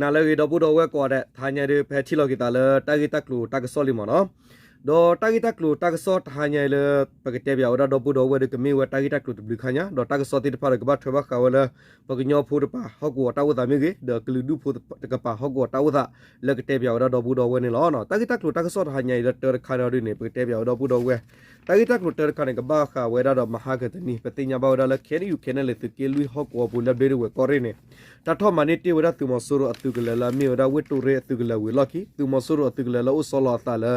နၤလၢအဂ့ၤ ဒီပုၢ်ဒီဝဲၢ်ကိးဂၤဒဲး, တဟါညါဒုး ပဟဲထံၣ်လိာ်က့ၤသးလၢတၢ်ဂ့ၢ်တၢ်ကျိၤတၢ်ကစီၣ်လံမ့ၢ်နီၤ. ဒီးတၢ်ဂ့ၢ်တၢ်ကျိၤတၢ်ကစီၣ်တဟါညါအံၤလၢ ပကတဲပၠးဝဲဒၣ်ဒီပုၢ်ဒီဝဲၢ်ဒီး ကမ့ၢ်ဝဲတၢ်ဂ့ၢ်တၢ်ကျိၤတဘျုးခါညါ, ဒီးတၢ်ကစီၣ်သ့ၣ်တဖၣ်ဒီး ကဘၣ်ထွဲဘၣ်ဃးဝဲလၢ ပကညီဖိတကပၤဟီၣ်ကဝီၤတၢ်အိၣ်သးမ့ၢ်ဂ့ၤ, ဒီးကလုာ်ဒူၣ်ဖိတကပၤဟီၣ်ကဝီၤတၢ်အိၣ်သး လၢကတဲပၠးဝဲဒၣ်ဒီပုၢ်ဒီဝဲၢ်န့ၣ်လီၤ. တၢ်ဂ့ၢ်တၢ်ကျိၤတၢ်ကစီၣ်တဟါညါအံၤလၢတၢတခါန့ၣ်ဒုးန့ၣ် ပကတဲပၠးဝဲဒီပုၢ်ဒီဝဲၢ် တၢ်ဂ့ၢ်တၢ်ကျိၤတၢတခါန့ၣ် ကဘၣ်ဃးဝဲဒၣ်ဒီးမဟါကတနံၤ ပသ့ၣ်ညါဘၣ်ဝဲဒၣ်လၢ ခဲအံၤ ခဲအံၤန့ၣ် သုးက့လွံၢ်ဟီၣ်ကဝီၤပူၤလၢဘျ့ဒဝဲၢ်ကီၢ်ရ့ၣ်န့ၣ် တၢ်ထီၣ်မၤန့ၢ်တ့ၢ်ဝဲဒၣ်သုးမီၤစိရိၤအသုးကလၢၤလၢအမ့ၢ်ဝဲဒၣ်ဝ့ၢ်တိၢ်ရ့ၣ်အသုးကလၢၤဝံၤအလီၢ်ခံ, သုးမီၤစိရိၤအသုးကလၢၤလၢအိၣ်ဆီလီၤအသးလၢ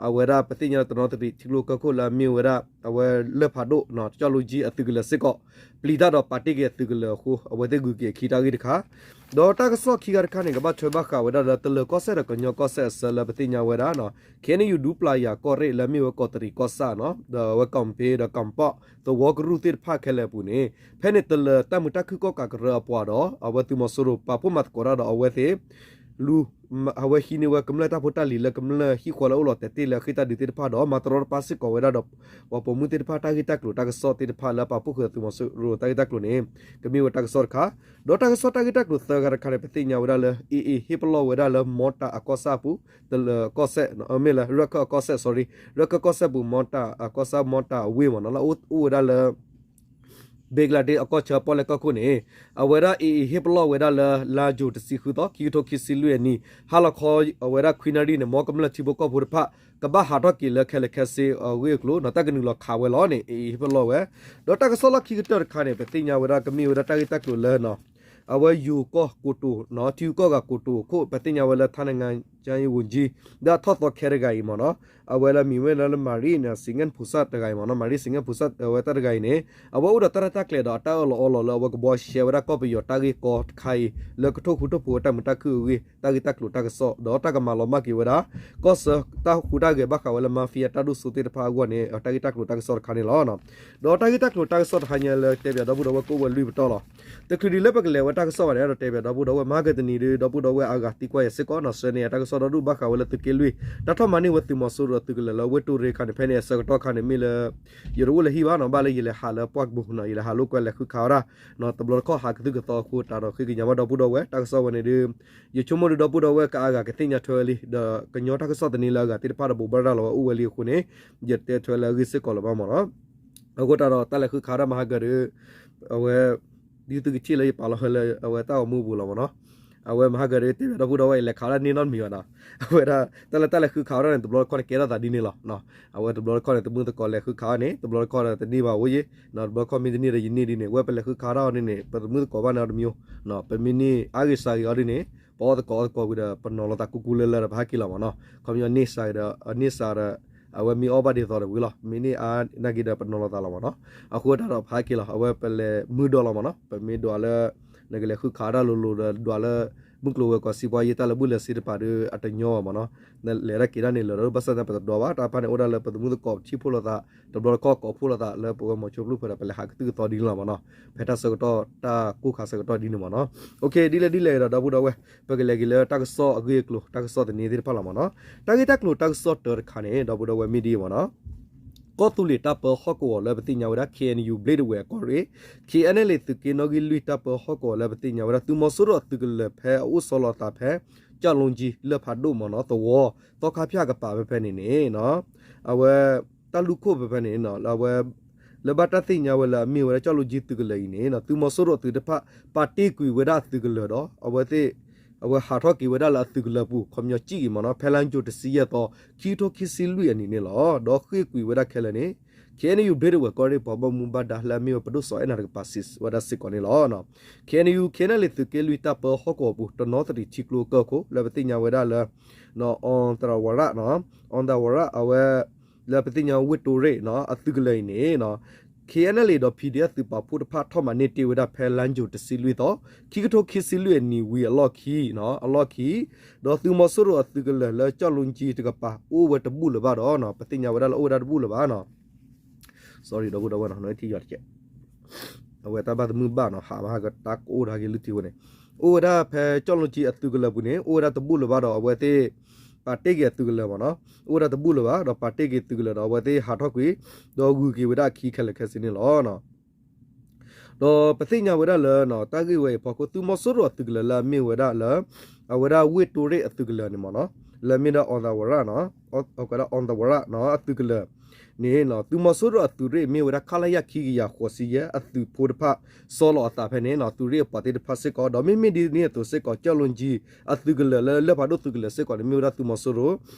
အဝဲဒၣ်ပသ့ၣ်ညါလၢတနီသရံၣ်ထံကျိကီၢ်ခိၣ်လၢအမ့ၢ်ဝဲဒၣ် အဝဲလၢၢ်ဖးဒိၣ် ကၠီၣ်လူကၠံအသုးကလၢၤစ့ၢ်ကီး ပျံၤတၢ်ဒီးပာ်တ့ၢ်က့ၤအသုးကလၢၤအဃိ အဝဲသ့ၣ်ဂုၤက့ၤအခံတၢ်ဂ့ၢ်တခါ, ဒီးတၢ်ကစီၣ်ခံခါတခါန့ၣ် ကဘၣ်ထွဲဘၣ်ဃးဝဲဒၣ်လၢတလၢၤကီၢ်စဲၣ်ဒီးကညီကီၢ်စဲၣ်အဆၢလၢပသ့ၣ်ညါဝဲဒၣ် ခဲအံၤန့ၣ် ဒူပျၤယၤကီၢ်ရ့ၣ်လၢအမ့ၢ်ဝဲကီးတရံးကီၢ်ဆၣ်နီၤ ဒီးအဝဲကီၢ်ပ့ဒီးကီၢ်ပီၣ် သဝီကရူၢ်သ့ၣ်တဖၣ်ခဲလၢာ်အပူၤန့ၣ် ဖဲန့ၣ်တလၢၤတၢ်မုာ်တၢ်ခုၣ်ကီၣ်ကးကရၢအပှၤဒီး အဝဲသုးမီၤစိရိၤပာ်ဖှိၣ်မၤသကိးတၢ်ဒီးအဝဲသ့ၣ် လူ အဝဲဟံးန့ၢ်ဝဲကမျၢၢ်တၢ်ဖိတၢ်လံၤလၢကမျၢၢ်ဟံၣ်ဃီလၢအိၣ်လီၤတဲာ်တ့ၢ်လၢအဃ့ၢ်တၢ်ဒုးသ့ၣ်တဖၣ်ဒီး မၤတရီတပါစ့ၢ်ကီးဝဲဒၣ်ဒီး ပှၤပိာ်မုၣ်သ့ၣ်တဖၣ်တၢ်ဂ့ၢ်တၢ်ကျိၤတၢ်ကစီၣ်သ့ၣ်တဖၣ်လၢပာ်ဖှိၣ်ဃုာ်သုးမီၤစိရိၤတၢ်ဂ့ၢ်တၢ်ကျိၤန့ၣ် ကမ့ၢ်ဝဲတၢ်ကစီၣ်တခါ, ဒီးတၢ်ကစီၣ်တၢ်ဂ့ၢ်တၢ်ကျိၤသၢခါတခါန့ၣ် ပသ့ၣ်ညါဝဲဒၣ်လၢ AA ဟ့ၣ်ပလီၢ်ဝဲဒၣ်လၢမီတၤအကီၢ်ဆၣ်အပူၤ တလၢၤကီၢ်စဲၣ် မ့ၢ်လၢ ရၢၢ်ခၢၣ်အကီၢ်စဲၣ် sorry ရၢၢ်ခၢၣ်ကီၢ်စဲၣ်ပူၤ မီတၤအကီၢ်ဆၣ် မီတၤအဝ့ၢ်မ့ၢ်နီၤ လၢအအိၣ်ဝဲဒၣ်လၢ ဘ့ကလါဒ့းအကီၢ်ဆၢပီၣ်လဲၣ်ကီၢ်ခိၣ်န့ၣ် အဝဲဒၣ် AA ဟ့ၣ်ပလီၢ်ဝဲဒၣ်လၢလါယူၤတဆံဃုသီ ခံကထိခံဆံလွံၢ်အနံၤ ဟါလီၤခီ အဝဲဒၣ်ခွံနၣ်ရံၣ်န့ၣ် မ်ကမျၢၢ်ထံဖိကီၢ်ဖိတဖၣ် ကဘၣ်ဟးထီၣ်က့ၤလၢခဲလၢာ်ခဲဆ့အဂ့ၢ်အကျိၤ တၢ်ကနုာ်လီၤခးဝဲလီၤန့ၣ် AA ဟ့ၣ်ပလီၢ်ဝဲ, ဒီးတၢ်ကစီၣ်လီၢ်ခံကတၢၢ်တခါန့ၣ် ပသ့ၣ်ညါဝဲဒၣ်ကမ့ၢ်ဝဲဒၣ်တၢ်ဂ့ၢ်တၢ်ကျိၤလၢ အဝဲယိၤကီၢ်ကိတိာ် ထံဂုၤကီၢ်ဂၤကိတိာ်အခိၣ် ပသ့ၣ်ညါဝဲလၢ ထါနငါယဝူၤကၠံ ဒီးအထီၣ်သီခဲတဂၤအံၤမ့ၢ်နီၤ အဝဲလၢမံၤဝဲလၢ မၤရံ စံငဲၣ်ဖူစၣ်တဂၤအံၤမ့ၢ်နီၤ မၤရံ စံငဲၣ်ဖူစၣ် အဝဲတၢ်တဂၤအံၤန့ၣ် အဝဲအိၣ်ဒီးတၢ်ရဲၣ်တၢ်ကျဲၤဒီးအတၢ်အၢၣ်လီၤအီလီၤလၢအဝဲကဘှီရှဲဝဲဒၣ်ကီၢ်ပယီၤတၢ်ဂ့ၢ်ကီတခါအံၤ လၢကထိၣ်ဃူထိၣ်ဖိးဝဲတၢ်မုာ်တၢ်ခုၣ်အဂ့ၢ် တၢ်ဂ့ၢ်တၢ်ကျိၤတၢ်ကစီၣ် ဒီးတၢ်ကမၤလီၤမၢ်က့ၤဝဲဒၣ် ကီၢ်ဆၢတၢ်ဟူးတၢ်ဂဲၤဘၣ်ဃးဝဲလၢ mafia တၢ်ဒိၣ်စိသ့ၣ်တဖၣ်အဂီၢ်န့ၣ် တၢ်ဂ့ၢ်တၢ်ကျိၤတၢ်ကစီၣ်တခါန့ၣ်လီၤ. ဒီးတၢ်ဂ့ၢ်တၢ်ကျိၤတၢ်ကစီၣ်တဟါညါလၢတဲပၠးဒီပုၢ်ဒီဝဲၢ်ကအိၣ်ဝဲလွံၢ်ပတီၢ်လီၤ. တချုးဒံးလၢပကလဲၤဝဲတၢ်ကစီၣ်ဘၣ်န့ၣ် ဒီးတဲပၠးဒီပုၢ်ဒီဝဲၢ် မဟါကတနံၤဒုး ဒီပုၢ်ဒီဝဲၢ်အါဂၤသံကွၢ်ယဲၢ်စ့ၢ်ကီးနီၤ ဆၢန့ၣ် တၢ်ကစီၣ်ဒီဒူၣ်ဘၣ်ဃးဝဲလၢသုးက့လွံၢ် တၢ်ထီၣ်မၤန့ၢ်ဝဲသုးမီၤစိရိၤအသုးကလၢၤလၢဝ့ၢ်တိၢ်ရ့ၣ်ခါန့ၣ် ဖဲန့ၣ်အဆၢကတီၢ်ခါန့ၣ် မ့ၢ်လၢ ယတအိၣ်လၢဟံၣ်ဘၣ်နီၤ ဘၣ်လၢယလဲၤဟးလၢပှၢ်ကပူၤနီၤ ယလဲၤဟးလိာ်ကွဲလဲၤဃုခးအီၣ်တၢ် တဘျီတခီၣ်ဟးကသုၣ်ကသီအဃိတးဒီးဃ့ကညးဘၣ်ဒီပုၢ်ဒီဝဲၢ် တၢ်ကစီၣ်ဝဲန့ၣ်ဒုး ယဆိကမိၣ်ဒုးဒီပုၢ်ဒီဝဲၢ်ကအါဂၤကသ့ၣ်ညါထွဲဝဲလံ ဒီးကညီတၢ်ကစီၣ်သန့လၢအဂၤသ့ၣ်တဖၣ်ဒီးဘိးဘၣ်ရၤလီၤဝဲအိၣ်ဝဲလံအဃိန့ၣ် ယတဲထွဲလၢအဂ့ၢ်စ့ၢ်ကီးလၢၤဘၣ်မ့ၢ်နီၤ. အဃိတးဒီးတၢ်လဲၤဃုခးအီၣ်တၢ်မဟါကဒုး အဝဲ ဒ်သုကထံၣ်လၢယပာ်လီၤဝဲလၢအဝဲတၢ်ဂီၤမူအပူၤလီၤမ့ၢ်နီၤ. အဝဲမဟါကဒုးတဲပၠးဒီပုၢ်ဒီဝဲၢ် ယလဲၤခးအီၣ်တၢ်န့ၢ်နီတမံၤဘၣ်နီၤ. အဝဲဒၣ် တၢ်လၢတၢ်လဲၤဃုခးအီၣ်တၢ်န့ၣ် တဘျီတခီၣ်န့ၣ် ကဲထီၣ်သးဒ်န့ၣ်လီၤ. အဝဲတဘျီတခီၣ်န့ၣ် သမုၣ်သကိးလဲၤဃုခးအီၣ်န့ၣ် တဘျီတခီၣ်ဒီးတန့ၢ်ဘၣ်အိၣ်ယ့ၣ် တဘျီတခီၣ်မ့ၢ်တန့ၢ်ဒီးယန့ၢ်ဒ်န့ၣ် ဝဲပလဲၤဃုခးအီၣ်တၢ်အီၤန့ၣ်န့ၣ် ပသမုၣ်သကိးဘၣ်န့ၣ်အီၤတမံၤ ပမ့ၢ်န့ၢ်အါဂ့ၤစှၤဂ့ၤအီၤဒ်န့ၣ် ပအီၣ်သကိးအီသကိးဝံၤဒီး ပနီၤလီၤသးကူကူလၢလၢဒီးပဟးက့ၤလီၤမ့ၢ်နီၤ. ခီပညီန့ၢ်စှၤဂ့ၤဒီး အန့ၢ်စှၤဒီး အဝဲမ့ၢ်အီၣ်ဘၣ်ဒ်သိးဒီးဝံၤလီၤ မ့ၢ်န့ၢ်အါနာ်က့ဒီးပနီၤလီၤသးလီၤမ့ၢ်နီၤ. အဃိတးဒီးပဟးက့ၤလီၤ အဝဲပလဲၤမုၢ်ဒိးလီၤမ့ၢ်နီၤ. ပမ့ၢ်ဒွးလၢ နကလဲၤဃုခးတၢ်လိၤလိၤဒီးဒွးလၢ မုၢ်ကျိၤဝဲၤကွာ်စံးပှၤယ့ၢ်တၢ်လၢဘူၣ်လဲၤစ့တပၤဒီး အတညီဘၣ်မ့ၢ်နီၤ. နလဲၤတၢ်က့ၤတၢ်န့ၣ်လၢာ်ဒီးဘၣ်ဆၣ်သနာ်က့ပတဒွးဘၣ် တၢ်တဖၣ်န့ၣ်အိၣ်ဒၣ်လၢပသမုၣ်သကိးထံၣ်ဖှိၣ်လိာ်သး တဘျီတခီၣ်ကိးဖှိၣ်လိာ်သးလၢပဝဲမီၤစိဖျိၣ်ဖိဒီး ပလဲၤဟးကသုၣ်ကသီဒ်န့ၣ်လီၤမ့ၢ်နီၤ. ဖဲတၢ်ဆၢကတီၢ်တၢ်ကိၢ်ခါဆၢကတီၢ်ဒ်န့ၣ်မ့ၢ်နီၤ. ဒ်လဲၣ်ဒ်လဲၣ်ဒီး ဒီပုၢ်ဒီဝဲၢ် ပကလဲၤက့ၤလၢတၢ်ကစီၣ်အဂ့ၢ်အကျိၤ တၢ်ကစီၣ်သန့သ့ၣ်တဖၣ်လီၤမ့ၢ်နီၤ. တၢ်ဂ့ၢ်တၢ်ကျိၤတၢ်ကစီၣ်တၢတခါန့ၣ် ဒီပုၢ်ဒီဝဲၢ်မ့ၢ်ဒ်အံၤမ့ၢ်နီၤ. ကီၢ်သူလ့ၤတၢ်ပၢဟီၣ်ကဝီၤလၢပသ့ၣ်ညါဝဲဒၣ် KNU ဘျ့ဒဝဲၢ်အကီၢ်ရ့ၣ် KNLA သုးက့နီၣ်ဂံၢ်လွံၢ်တၢ်ပၢဟီၣ်ကဝီၤလၢပသ့ၣ်ညါဝဲဒၣ် သုးမီၤစိရိၤအသုးကလၢၤဖဲအအိၣ်ဆီလီၤအသးဖဲ ကၠီၣ်လူကၠံ လၢၢ်ဖးဒိၣ်မ့ၢ်နီၤ သဝီ သီခါဖၠၣ်ကပၤဖဲဖဲန့ၣ်န့ၣ် အဝဲ တၢ်လူၢ်ခိၣ်ဖဲဖဲန့ၣ် အဝဲ လၢဘၣ်တၢ်သ့ၣ်ညါဝဲလၢအမ့ၢ်ဝဲဒၣ်ကၠီၣ်လူကၠံသုးကလၢၤအံၤန့ၣ် သုးမီၤစိရိၤအသုးတဖၣ် ပာ်တ့ၢ်ကွံာ်ဝဲဒၣ်အသုးကလၢၤဒီး အဝဲသ့ၣ် အဝဲဟးထီၣ်က့ၤဝဲဒၣ်လၢအသုးကလၢၤပူၤ ခီပညီစံၣ်က့ၤမ့ၢ်နီၤ ဖဲလါယူၤတဆံယဲၢ်သီ ခံကထိခံဆံလွံၢ်အနံၤန့ၣ်လီၤ. ဒီးဃ့ၢ်ကွံာ်ဝဲဒၣ်ခဲလၢာ်န့ၣ် KNU ဘျ့ဒဝဲၢ်ကီၢ်ရ့ၣ် ပှၤဘၣ်မူဘၣ်ဒါလၢအမ့ၢ်ဝဲပဒိၣ်စီၤအဲၣ်နၤတကပၤစံးဝဲဒၣ်စ့ၢ်ကီးန့ၣ်လီၤ. KNU KNLA သုးက့လွံၢ်တၢ်ပၢဟီၣ်ကဝီၤပူၤ တနီသရံၣ်ထံကျိကၢၢ်ခိၣ် လၢပသ့ၣ်ညါဝဲဒၣ်လၢ အီၣ်သရဝၤရၣ် အီၣ်သရဝၤရၣ် အဝဲ လၢပသ့ၣ်ညါဝ့ၢ်တိရ့ၣ် အသုးကလၢၤအံၤန့ၣ် KNLA ဒီး PDF သုးပာ်ဖှိၣ်တဖၣ်ထီၣ်မၤန့ၢ်တ့ၢ်ဝဲဒၣ်ဖဲလါယူၤတဆံလွံၢ်သီ ခံကထိခံဆံလွံၢ်အနံၤဝံၤအလီၢ်ခံ အလီၢ်ခံ ဒီးသုးမီၤစိရိၤအသုးကလၢၤလၢကၠီၣ်လူကၠံတကပၤ အိၣ်ဝဲတဘူၣ်လၢၤဘၣ်ဒီး ပသ့ၣ်ညါဝဲဒၣ်လၢအိၣ်ဝဲဒၣ်တဘူၣ်လၢၤဘၣ် sorry ဒီပုၢ်ဒီဝဲၢ် ထံၣ်ယီၤတကဲး အဝဲတၢ်ဘၣ်သမုၣ်ဘၣ်နီၤ ဟးမးကတၢ်ကအိၣ်တၢ်က့ၤလုၢ်ထံဝဲန့ၣ် အိၣ်ဝဲဒၣ်ဖဲကၠီၣ်လူကၠံအသုးကလၢၤပူၤန့ၣ် အိၣ်ဝဲဒၣ်တဘူၣ်လၢၤဘၣ်ဒီး အဝဲသ့ၣ် ပာ်တ့ၢ်က့ၤအသုးကလၢၤမ့ၢ်နီၤ အိၣ်ဝဲဒၣ်တဘူၣ်လၢၤဘၣ် ဒီးပာ်တ့ၢ်က့ၤသုးကလၢၤဒီး အဝဲသ့ၣ်ဟးထီၣ်ကွံာ် ဒီးဂုၤက့ၤဝဲဒၣ်အခံခဲလၢာ်ခဲဆ့န့ၣ်လီၤ. ဒီးပသ့ၣ်ညါဝဲဒၣ်လၢ တၢ်ဂ့ၢ်ဝဲအံၤအဖီခိၣ် သုးမီၤစိရိၤအသုးကလၢၤလၢအမ့ၢ်ဝဲဒၣ်လၢ အဝဲဒၣ်ဝ့ၢ်တိရ့ၣ်အသုးကလၢၤန့ၣ်မ့ၢ်နီၤ, လၢအမ့ၢ်ဒၣ် အီသဝရၣ် အီသဝရၣ်အသုးကလၢၤန့ၣ် သုးမီၤစိရိၤအသုးရ့ၣ်မ့ၢ်ဝဲဒၣ် ခလရ ခံကယၤဃိးဆံယဲၢ် အသုးဖိတဖၣ် စီလီၤအသးဖဲန့ၣ် သုးရ့ၣ်အပှၤသ့ၣ်တဖၣ်စ့ၢ်ကီး ဒီးမ့မ့ၢ်ဒ်န့ၣ်အသိးစ့ၢ်ကီး ကၠီၣ်လိကၠံ အသုးကလၢၤလၢလၢၢ်ဖးဒိၣ်သုးကလၢၤစ့ၢ်ကီးန့ၣ် မ့ၢ်ဝဲဒၣ်သုးမီၤစိရိၤ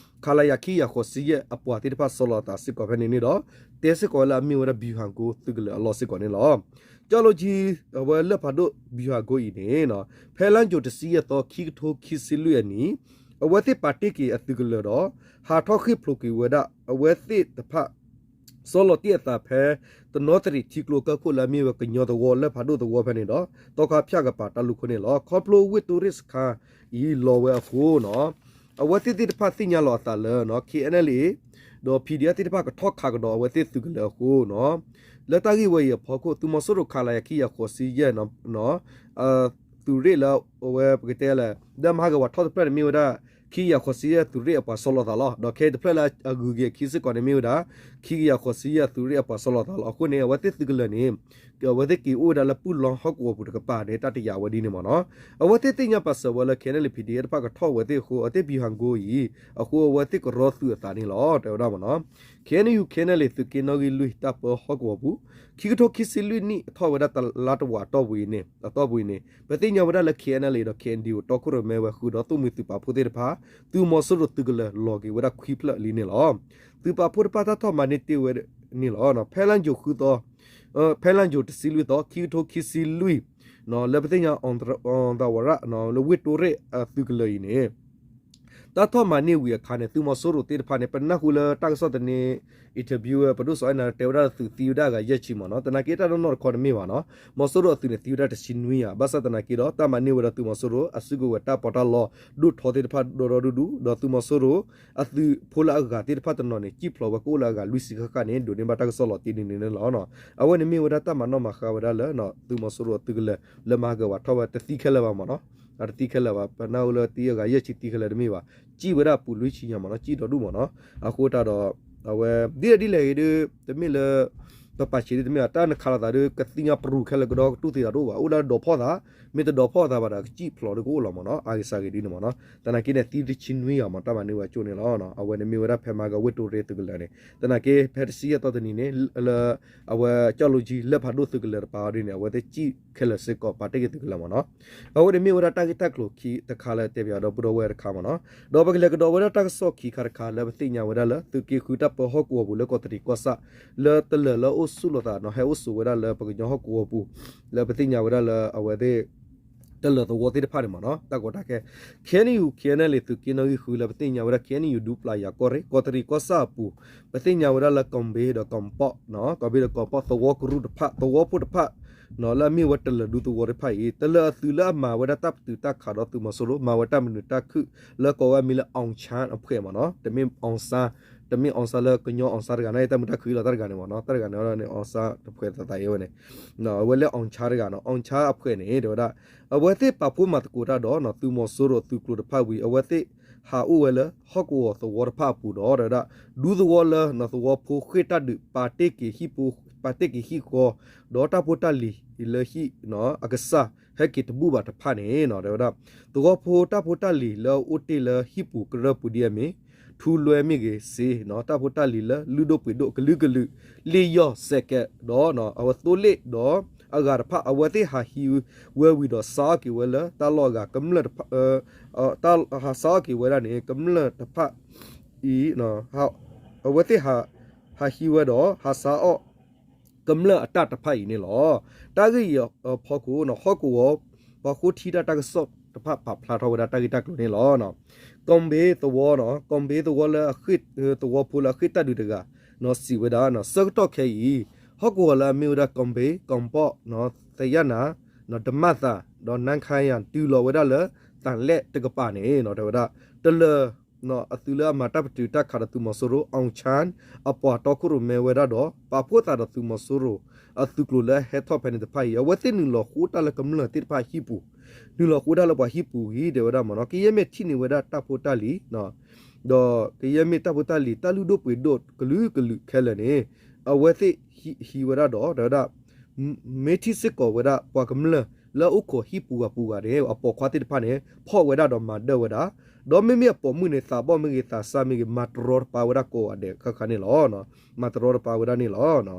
ခလရ ခံကယၤဃိးဆံယဲၢ် အပှၤသ့ၣ်တဖၣ်စီလီၤအသးစ့ၢ်ကီးဖဲန့ၣ်န့ၣ်ဒီး တဲစ့ၢ်ကီးဝဲလၢအမ့ၢ်ဝဲဒၣ် ဗျူဟာကုန်း သုးကလၢၤအလီၢ်စ့ၢ်ကီးန့ၣ်လီၤ. ကၠီၣ်လိကၠံ အဝဲလၢၢ်ဖးဒိၣ် ဗျူဟာကုန်း အံၤန့ၣ် ဖဲလါယူၤတဆံယဲၢ်သီ ခံကထိခံဆံလွံၢ်အနံၤ အဝဲသ့ၣ်ပာ်တ့ၢ်က့ၤအသုးကလၢၤဒီး ဟးထီၣ်ဃ့ၢ်ဖျိးက့ၤဝဲဒၣ် အဝဲသ့ၣ်တဖၣ် စီလီၤတ့ၢ်အသးဖဲ တနီသရံၣ်ထံကျိကၢၢ်ခိၣ်လၢအမ့ၢ်ဝဲကညီသဝီ လၢၢ်ဖးဒိၣ်သဝီဖဲန့ၣ်ဒီး သီခါဖၠၣ်ကပၤတၢ်လူၢ်ခိၣ်န့ၣ်လီၤ. ခီဖျိဝ့ၢ်တိရ့ၣ်စခါအံၤလီၤဝဲအဃိန့ၣ် အဝဲသ့ၣ်သ့ၣ်တဖၣ်သ့ၣ်ညါလီၤအသးလၢ KNLA ဒီး PDF သ့ၣ်တဖၣ်ကထီၣ်ခးကဒီးအဝဲသ့ၣ်သုးကလၢၤအဃိန့ၣ် လၢတၢ်ဂ့ၢ်ဝဲအံၤအဖီခိၣ် သုးမီၤစိရိၤ ခလရ ခံကယၤဃိးဆံယဲၢ် သုးရ့ၣ်လၢအဝဲပကတဲလဲၣ် လၢမၤဟးဂီၤဝးထီၣ်တဖျၢၣ်န့ၣ်မ့ၢ်ဝဲဒၣ် ခံကယၤဃိးဆံယဲၢ် သုးရ့ၣ်အပှၤစီလီၤသးလီၤ. ဒီးခဲအံၤတဖျၢၣ်လၢအဂုၤက့ၤအခံစ့ၢ်ကီးန့ၣ်မ့ၢ်ဝဲဒၣ် ခံကယၤဃိးဆံယဲၢ် သုးရ့ၣ်အပှၤစီလီၤသးလီၤ. အဃိန့ၣ် အဝဲသ့ၣ်သုးကလၢၤန့ၣ် အဝဲသ့ၣ်က့ၤအိၣ်ဝဲဒၣ်လၢပုၢ်လီဟီၣ်ကဝီၤပူၤတကပၤန့ၣ် တၢ်တယာ်ဝဲဒ်န့ၣ်မ့ၢ်နီၤ. အဝဲသ့ၣ်သ့ၣ်ညါပာ်စၢၤဝဲလၢ KNLA PDF တဖၣ်ကထီၣ်ဝဲသ့ၣ်အဃိ အဝဲသ့ၣ် ဗျူဟာကုန်း အံၤ အဃိအဝဲသ့ၣ်ကရီသုးအသးန့ၣ်လီၤ တဲဝဲဒၣ်မ့ၢ်နီၤ. KNU KNLA သုးက့နီၣ်ဂံၢ်လွံၢ် တၢ်ပၢဟီၣ်ကဝီၤပူၤ ခံကထိခံဆံလွံၢ်နံၣ် ထီၣ်ဝဲဒၣ်တလါတဝာ်အတီၢ်ပူၤအံၤန့ၣ် အတီၢ်ပူၤအံၤန့ၣ် ပသ့ၣ်ညါဝဲဒၣ်လၢ KNLA ဒီး KNDO တီခိၣ်ရိၣ်မဲဝဲဃုာ်ဒီး သိၣ်မှံၤသုးပာ်ဖှိၣ်သ့ၣ်တဖၣ် သုးမီၤစိရိၤသုးကလၢၤလီၤက့ၤဝဲဒၣ်ခွံဖျၢၣ်လံန့ၣ်လီၤ. သုးပာ်ဖှိၣ်တဖၣ်တၢ်ထီၣ်မၤန့ၢ်တ့ၢ်ဝဲန့ၣ်လီၤ. ဖဲလါယူၤဃုသီ ဖဲလါယူၤတဆံလွံၢ်သီ ခံကထိခံဆံလွံၢ် လၢပသ့ၣ်ညါ အီသဝရၣ် လၢဝ့ၢ်တိရ့ၣ်အသုးကလၢၤအံၤန့ၣ် တၢ်ထီၣ်မၤန့ၢ်ဝံၤအခါန့ၣ် သုးမီၤစိရိၤသ့ၣ်တဖၣ်န့ၣ် ပနၢ်ဟူလၢတၢ်ကစီၣ်သန့ interview ဝဲ ပဒိၣ်စီၤအဲၣ်နၤ တဲဝဲဒၣ်သုးသံဝဲဒၣ်အဂၤယဲၢ်ဆံမ့ၢ်နီၤ. သနာ်က့တၢ်နီၢ်နီၢ်တခီတမ့ၢ်ဘၣ်နီၤ. မီၤစိရိၤအသုးန့ၣ်သံဝဲဒၣ်တဆံနွံယၤ ဘၣ်ဆၣ်သနာ်က့ဒီး တၢ်မၤန့ၢ်ဝဲဒီးသုးမီၤစိရိၤ အစုကဝဲၤတၢ်ပီးတၢ်လီ ဒိၣ်ထီသ့ၣ်တဖၣ်ဒီဒီဒူဒူ ဒီးသုးမီၤစိရိၤ အသုးဖိလၢအဂၤသ့ၣ်တဖၣ်တနီၤန့ၣ် စံၣ်ဖျိးဝဲကအိၣ်လၢအဂၤလွံၢ်ဆံဃၣ်ဃၣ်န့ၣ် ဒိးန့ၢ်ဘၣ်တၢ်ကစီၣ်လီၤတံၢ်န့ၣ်န့ၣ်လီၤ. အဝဲန့ၣ်မ့ၢ်ဝဲဒၣ်တၢ်မၤနီၣ်မၤဃါဝဲဒၣ်လၢ သုးမီၤစိရိၤအသုးကလၢၤ လၢမၤဟးဂီၤဝးထီၣ်ဝဲတသံခဲလၢာ်ဘၣ်မ့ၢ်နီၤ. တသံခဲလၢာ်ဘၣ် ပနၢ်ဟူလၢသံအဂၤယဲၢ်ဆံသံခဲလၢာ်တမ့ၢ်ဘၣ်. စံၣ်ဝဲဒၣ်ပူၤလွံၢ်ဆံညါမ့ၢ်နီၤ စံၣ်ဒီဒူၣ်မ့ၢ်နီၤ. အဃိတၢ်ဒီး အဝဲ ဒ်လဲၣ်ဒ်လဲၣ်ဂ့ၤဒီး တမ့ၢ်လၢ ပပာ်ဆံးဒ်တမ့ၢ်ဘၣ် တၢ်နခးလိာ်သးဒီး ကသံၣ်ညါပရူၤခဲလၢာ်ကဒီးကတူၢ်သံသးတအိၣ်ဘၣ် အိၣ်ဒၣ်ဒီးဖီၣ်သး မ့ၢ်တဒီးဖီၣ်သးဘၣ်ဒီး ကစံၣ်ဖျိးဒီးကအိၣ်လီၤမ့ၢ်နီၤ အဂ့ၢ်စ့ၢ်ကီးဒ်န့ၣ်မ့ၢ်နီၤ. သနာ်က့န့ၣ် သံတဆံနွံဂၤမ့ၢ် တၢ်မၤန့ၢ်ဝဲကၠိန့ၣ်လီၤ. အဝဲန့ၣ်မ့ၢ်ဝဲဒၣ်ဖဲမၤဟးဂီၤဝ့ၢ်တိရ့ၣ်သုးကလၢၤန့ၣ် သနာ်က့ဖဲတဆံယဲၢ်သီတနံၤန့ၣ် လၢ အဝဲကၠီၣ်လိကၠံ လၢၢ်ဖးဒိၣ်သုးကလၢၤတပၤအီၤဒ်န့ၣ် အဝဲသ့ၣ်စံၣ်ခဲလၢာ်စ့ၢ်ကီး ပာ်တ့ၢ်က့ၤသုးကလၢၤမ့ၢ်နီၤ. အဝဲန့ၣ်မ့ၢ်ဝဲဒၣ်တၢ်ဂ့ၢ်တၢ်ကျိၤခံတခါလၢတဲပၠးဒီပုၢ်ဒီဝဲၢ်တခါမ့ၢ်နီၤ. ဒီးပကလဲၤကဒီးဝဲဒၣ်တၢ်ကစီၣ်ခံခါတခါလၢပသ့ၣ်ညါဝဲဒၣ်လၢ သုးက့ဃုတၢ်ပၢဟီၣ်ကဝီၤပူၤလၢကီးတရံးကီၢ်ဆၣ် လၢတလၢာ်လၢအအိၣ်ဆူၣ်လိာ်သးနီၤ ဟဲအိၣ်ဆိးဝဲဒၣ်လၢပကညီဟီၣ်ကဝီၤပူၤ လၢပသ့ၣ်ညါဝဲဒၣ်လၢအဝဲသ့ၣ် တလၢာ်သဝီသ့ၣ်တဖၣ်န့ၣ်မ့ၢ်နီၤ တၢ်ကီတၢ်ခဲ KNU KNLA သုးက့နီၣ်ဂံၢ်ဃုလၢပသ့ၣ်ညါဝဲဒၣ် KNU ဒူပျၢ်ယၤကီၢ်ရ့ၣ် ကီးတရံးကီၢ်ဆၣ်အပူၤ ပသ့ၣ်ညါဝဲဒၣ်လၢ ကီၢ်ဘ့ဒီးကီၢ်ပီၣ် ကီၢ်ဘ့ဒီးကီၢ်ပီၣ်သဝီကရူၢ်တဖၣ် သဝီဖိတဖၣ် လၢအမ့ၢ်ဝဲတလၢာ်ဒူသဝီတဖၣ်အံၤ တလၢာ်အသုးလၢအမၤဝဲဒၣ်တၢ်ပတုာ်တၢ်ခးဒီးသုးမီၤစိရိၤ မၤဝဲတၢ်မနုၤတၢ်ခုၣ် လၢကိးဝဲအမံၤလၢ အောင်ဆန်းအဖွဲ့ မ့ၢ်နီၤ တမ့ၢ် အောင်ဆန်း တမ့ၢ် အောင်ဆန်း လၢကညီ အောင်ဆန်း တဂၤန့ၣ် တၢ်မုာ်တၢ်ခုၣ်အံၤလီၤတၢ်တဂၤန့ၣ်မ့ၢ်နီၤ တၢ်တဂၤန့ၣ်န့ၣ် အောင်ဆန်း တဖှဲးသးသးအံၤဝဲန့ၣ် အဝဲလၢ အောင်ဆန်း တဂၤနီၤ အောင်ဆန်း အဖွဲ့ န့ၣ် တဲဝဲဒၣ် အဝဲသ့ၣ်ပာ်ဖှိၣ်မၤသကိးတၢ်ဒီး သုးမီၤစိရိၤသုးကျိၤတဖၣ်ဝံၤ အဝဲသ့ၣ်ဟးအိၣ်ဝဲလၢဟီၣ်ကဝီၤသဝီတဖၣ်အပူၤဒီး တဲဝဲဒၣ် ဒူသဝီလၢသဝီဖိဃ့ၢ်တၢ်ဒုး ပာ်တ့ၢ်က့ၤဟံၣ်ဃီ ဒီးတၢ်ဖိတၢ်လံၤလၢဟံၣ်အကစၢ် ဟဲက့ၤတဘူၣ်ဘၣ်တဖၣ်န့ၣ် တဲဝဲဒၣ် သဝီဖိတၢ်ဖိတၢ်လံၤလၢအအိၣ်တ့ၢ်လၢဟံၣ်ပူၤကရၢၢ်ပူၤဒ်အမ့ၢ် ထူလွဲမ့ၢ်ဂ့ၤစ့ တၢ်ဖိတၢ်လံၤလၢလုၢ်ဒိၣ်ပှ့ၤဒိၣ်ကလုာ်ကလုာ် လ့ၣ်ယီၢ်စဲးကဲးဒီး အဝဲသိလ့ၣ်ဒီးအဂၤတဖၣ် အဝဲသ့ၣ်ဟးဟံးဝဲဝံၤဒီး စါအီၣ်က့ၤဝဲလၢတၢ်လီၢ်အဂၤ ကမျၢၢ်တဖၣ် ဟးစါအီၣ်က့ၤဝဲဒၣ်န့ၣ် ကမျၢၢ်တဖၣ်အံၤ အဝဲသ့ၣ်ဟးဟံးဝဲဒီး ဟးစါအီၣ် ကမျၢၢ်အတၢ်တဖၣ်အံၤန့ၣ်လီၤ. တၢ်ဂ့ၢ်အံၤအဖီခိၣ် ဟီၣ်ကဝီၤ ပှၤဃိထံတၢ်တၢ်ကစီၣ်တဖၣ်ပာ်ဖျါထီၣ်ဝဲဒၣ်တၢ်ဂ့ၢ်တၢ်ကျိၤန့ၣ်လီၤ. ကီၢ်ဘ့သဝီ ကီၢ်ဘ့သဝီလၢ သဝီဖိလၢအဃ့ၢ်တၢ်ဒုးတဂၤ စံးဝဲဒၣ် ဆၢကတီၢ်ခဲအံၤ ဟီၣ်ကဝီၤလၢအမ့ၢ်ဝဲဒၣ် ကီၢ်ဘ့ ကီၢ်ပီၣ် သယၣ်နၤ ဒမၣ်သၣ် ဒီးနါခါယၤ တုၤလီၤဝဲဒၣ်လၢ သးလဲၣ်တကပၤန့ၣ် တဲဝဲဒၣ် တလၢာ် အသုးလၢအမၤတၢ်ပတုာ်တၢ်ခးဒီးသုးမီၤစိရိၤ အောင်ဆန်း အပှၤတီခိၣ်ရိၣ်မဲဝဲဒၣ်ဒီး ပာ်ဖှိၣ်သးဒီးသုးမီၤစိရိၤ အသုးကျိၤလၢအဟဲထီၣ်ဖဲန့ၣ်တဖၣ်အံၤ အဝဲသ့ၣ်နုာ်လီၤဃိတၢ်လၢကမျၢၢ်သ့ၣ်တဖၣ်ဟံၣ်ပူၤ နုာ်လီၤဃိတၢ်လၢပှၤဟံၣ်ပူၤအံၤ တဲဝဲဒၣ်မ့ၢ်နီၤ ကယဲၢ်မ့ၢ်ထံၣ်န့ၢ်ဝဲဒၣ်တၢ်ဖိတၢ်လံၤ ဒီးကယဲၢ်မ့ၢ်တၢ်ဖိတၢ်လံၤ တၢ်လုၢ်ဒိၣ်ပှ့ၤဒိၣ်ကလုာ်ကလုာ်ခဲလၢာ်န့ၣ် အဝဲသ့ၣ်ဟံးဝဲဒၣ်ဒီး တဲဝဲဒၣ် မ့ၢ်ထံၣ်စ့ၢ်ကီးဝဲဒၣ်ပှၤကမျၢၢ်လၢအအိၣ်ခိးဟံၣ်ပူၤဂၤပူၤဂၤန့ၣ် အပိာ်ခွါသ့ၣ်တဖၣ်န့ၣ် ဖီၣ်ဝဲဒၣ်ဒီးမၤဒၢဝဲဒၣ်, ဒီးမ့မ့ၢ်အပိာ်မုၣ်န့ၣ် သးဘီၣ်မ့ၢ်ဂ့ၤ သးစၢ်မ့ၢ်ဂ့ၤ မၤတရီတပါဝဲဒၣ်ကိးဂၤဒဲးဃၣ်ဃၣ်န့ၣ်လီၤ. မၤတရီတပါဝဲဒၣ်န့ၣ်လီၤ.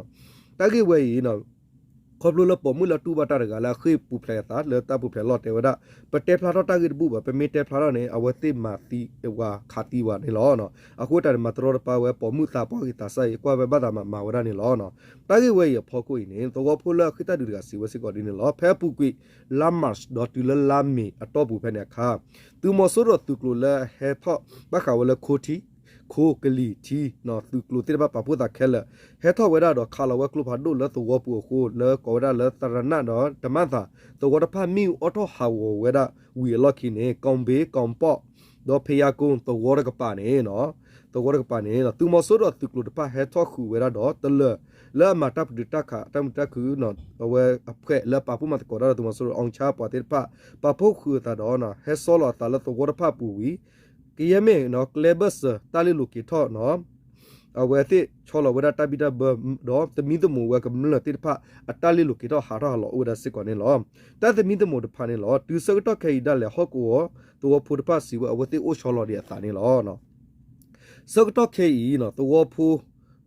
တၢ်ဂ့ၢ်ဝဲအံၤ ခီဖျိလၢပိာ်မုၣ်လၢတူၢ်ဘၣ်တၢ်တဂၤလၢအဃ့ၢ်ပူၤဖျဲးအသးလၢတၢ်ပူၤဖျဲးလီၢ်တဲဝဲဒၣ်, ပတဲဖျါထီၣ်တၢ်ဂ့ၢ်တဘူၣ်ဘၣ်, ပမ့ၢ်တဲဖျါထီၣ်န့ၣ် အဝဲသ့ၣ်မၤသံဝဲခးသံဝဲန့ၣ်လီၤ. အဃိတၢ်န့ၣ် မၤတရီတပါဝဲ ပိာ်မုၣ်သးဘီၣ်ဂ့ၤသးစၢ်ဂ့ၤ ကွၢ်ဝဲဘၣ်သးမၤမၤဝဲဒၣ်န့ၣ်လီၤ. တၢ်ဂ့ၢ်ဝဲအံၤအဖီခိၣ်အံၤန့ၣ် သဝီဖိလၢအဃ့ၢ်တၢ်ဒုးတဂၤစံးဝဲစ့ၢ်ကီးဒ်န့ၣ်လီၤ. ဖဲအပူၤကွံာ် လါ March ဒီးတုၤလၢလါ May အတီၢ်ပူၤဖဲန့ၣ်အခါ သုးမီၤစိရိၤသုးကျိၤလၢဟဲထီၣ်ဘၣ်ဃးဝဲလၢခိထံ ခိကလံၤထံ သုးကျိၤသ့ၣ်တဖၣ်ပာ်ဖှိၣ်သးခဲလၢာ် ဟဲထီၣ်ဝဲဒၣ်ဒီးခးလီၤဝဲကျိဖးဒိၣ်လၢသဝီပူၤအဃိ လၢကိးဝဲဒၣ်လၢသရနၣ်ဒီးတမၣ်သၣ် သဝီတဖၣ်မ့ၣ်အူအီၣ်ထီၣ်ဟးဂီၤဝဲဒၣ်ဝံၤအလီၢ်ခံန့ၣ် ကီၢ်ဘ့ ကီၢ်ပီၣ် ဒီးဖယါကိၣ်သဝီတကပၤန့ၣ် သဝီတကပၤန့ၣ် သုးမီၤစိရိၤသုးကျိၤတဖၣ်ဟဲထီၣ်ဃုာ်ဝဲဒၣ်ဒီးတလၢာ် လၢအမၤတၢ်ပတုာ်တၢ်ခး တၢ်မုာ်တၢ်ခုၣ် အဝဲအဖှဲးလၢပာ်ဖှိၣ်မၤသကိးတၢ်ဒီးသုးမီၤစိရိၤ အောင်ချမ်း အပှၤသ့ၣ်တဖၣ် ပာ်ဖှိၣ်ဃုာ်အသးဒီး ဟဲဆီလီၤအသးလၢသဝီတဖၣ်အပူၤဝံၤ ကယဲၢ်မ့ၢ် ကျဲဘၢၣ်စၢၤတၢ်လ့လိာ်က့ၤထီၣ် အဝဲသ့ၣ်ဆီလီၤဝဲဒၣ်တၢ်ဘံၣ်တၢ်ဘၢ ဒီးသမံသမိးဝဲကမျၢၢ်သ့ၣ်တဖၣ် အတၢ်လ့လိာ်က့ၤထီၣ်ဟးထီၣ်ဟးလီၤအိၣ်ဝဲဒၣ်စ့ၢ်ကီးန့ၣ်လီၤ. တၢ်သမံသမိးတဖၣ်န့ၣ်လီၤ. တုၤဆၢကတီၢ်ခဲအံၤဒၣ်လဲာ်ဟီၣ်ကဝီၤသဝီဖိတဖၣ်စံးဝဲ အဝဲသ့ၣ်အိၣ်ဆီလီၤဒံးအသးန့ၣ်လီၤ. ဆၢကတီၢ်ခဲအံၤ သဝီဖ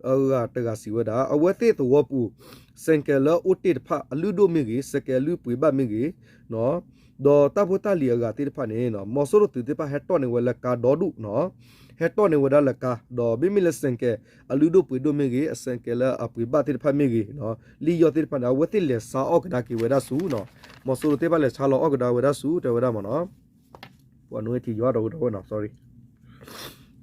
ိအဂၤတဂၤစံးဝဲဒၣ် အဝဲသ့ၣ်သဝီပူၤ စဲးကဲးလၢအိၣ်တ့ၢ်တဖၣ် အလုၢ်ဒိၣ်မ့ၢ်ဂ့ၤ စဲးကဲးအလုၢ်ပှ့ၤဘၣ်မ့ၢ်ဂ့ၤ ဒီးတၢ်ဖိတၢ်လံၤအဂၤသ့ၣ်တဖၣ်န့ၣ် မီၤစိရိၤသုးသ့ၣ်တဖၣ်ဟဲတီၢ်န့ၢ်ဝဲလၢကါဒီဒူၣ် ဟဲတီၢ်န့ၢ်ဝဲဒၣ်လၢကါ ဒီးမ့မ့ၢ်လၢစဲးကဲး အလုၢ်ဒိၣ်ပှ့ၤဒိၣ်မ့ၢ်ဂ့ၤ အစဲးကဲးလၢအပှ့ၤဘၣ်သ့ၣ်တဖၣ်မ့ၢ်ဂ့ၤ လံာ်ယီၢ်သ့ၣ်တဖၣ်န့ၣ် အဝဲသ့ၣ်လဲၤဆါအီၣ်ကဒါက့ၤဝဲဒၣ်ဆူ မီၤစိရိၤသ့ၣ်တဖၣ်လဲၤဆါလီၤအီၣ်ကဒါဝဲဒၣ်ဆူ တဲဝဲဒၣ်မ့ၢ်နီၤ ပှၤနိထံယွၤဒီးဝဲဒီးဝဲနီၤ sorry